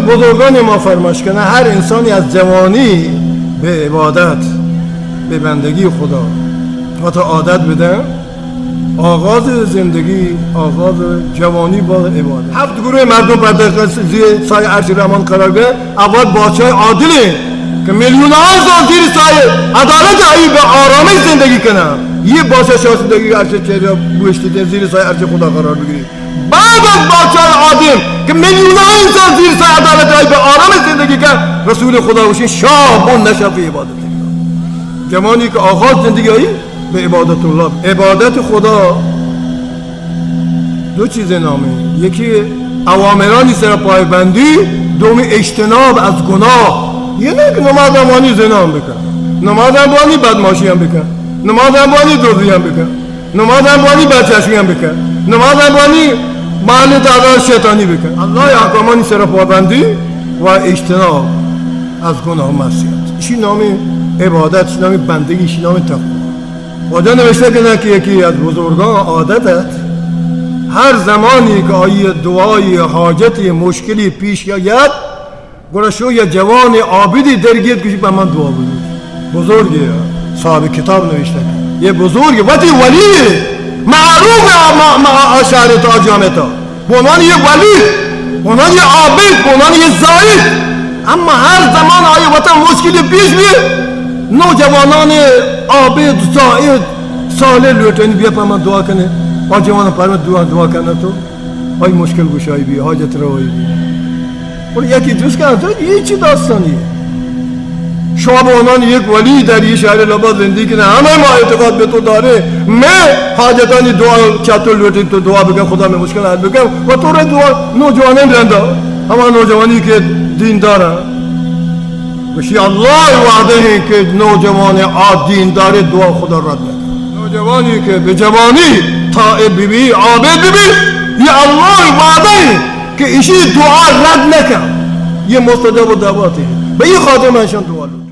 بزرگان ما فرمائش کنن، ہر انسانی از جوانی بہ عبادت، بہ بندگی خدا وتا عادت بدن، آغاز زندگی، آغاز جوانی با عبادت. ہفت گروہ مردم پردہ زیر سایہ عرش رحمان قرار گرن. اول بادشاہ عادل ہیں کہ میلیونان سال زیر سایہ عدالت آئی بہ آرامش زندگی کنن. یہ بادشاہ شاہ زندگی عرش چہرہ بوشتی زیر سایہ عرش خدا قرار بگیری. بعد از بادشاہ آدم کہ میلیونان سال زیر سایہ عدالت آئی بہ آرامش زندگی کن، رسول خدا گوشی شاب نشأ فی عبادت الله. جوانی کہ آغاز زندگی آئی بہ عبادت اللہ. عبادت خدا دو چیز نامیں، یکی اوامرانی سر پایبندی، دومی اجتناب از گناہ. یہ نہ کہ نماز ہم وانی زنا ہم بکن، نماز ہم وانی بدماشی ہم بکن، نماز ہم وانی دزی ہم بکن، نماز ہم وانی بدچشمی ہم بکن، نماز ہم وانی محل دعوت شیطانی بکن. اللہ احکامانی سر پابندی و اجتناب از گناہ و معصیت. اشی نام عبادت، اشی نام بندگی، اشی نام تقوا. واجہ نوشتہ کنن کہ یکی از بزرگان عادت ات، ہر زمانی کہ آئی دعای حاجت مشکلی پیش آید، گڑا شو یا جوان عابدی درگیت، گوشی پہ من دعا بگو. بزرگ صاحب کتاب نوشتہ کن. یہ بزرگ وتی ولی معروف مع، مع اشارت آجامتا. بہ عنوان یہ ولی، بہ عنوان یہ عابد، بہ عنوان یہ زاہد. اما ہر زمان آئی وطن مشکلی پیش بی، نوجوانان عابد، زاہد، صالح لوٹن بیا پہ من دعا کنے. آ جوان پر من دعا، دعا کنے تو. آئی مشکل گشائی بی، حاجت روائی بی. اور یکی جست کہ حضرت یہ چی داستانی ہے؟ شما بہ عنوان یک ولی در یہ شہر لبا زندگی کنئے، ہمے ما اعتقاد بہ تو داریں، مئے حاجتانی دعا چہ تو لوٹیں، تو دعا بکن، خدا مئے مشکل حل بکن، و تو رے دعا نوجوانیں رندا، ہما نوجوانی کہ دیندار ہیں. گوشی اللہ وعدہ ہیں کہ نوجوان آ دیندار دعا خدا رد نکن. نوجوانی کہ بہ جوانی تائب بی بی، عابد بی بی، یہ اللہ وعدہ ہیں کہ اشی دعا رد نکن. یہ مستجاب الدعوات ہیں. بہ یہ خاطر من اشان دعا لوٹاں.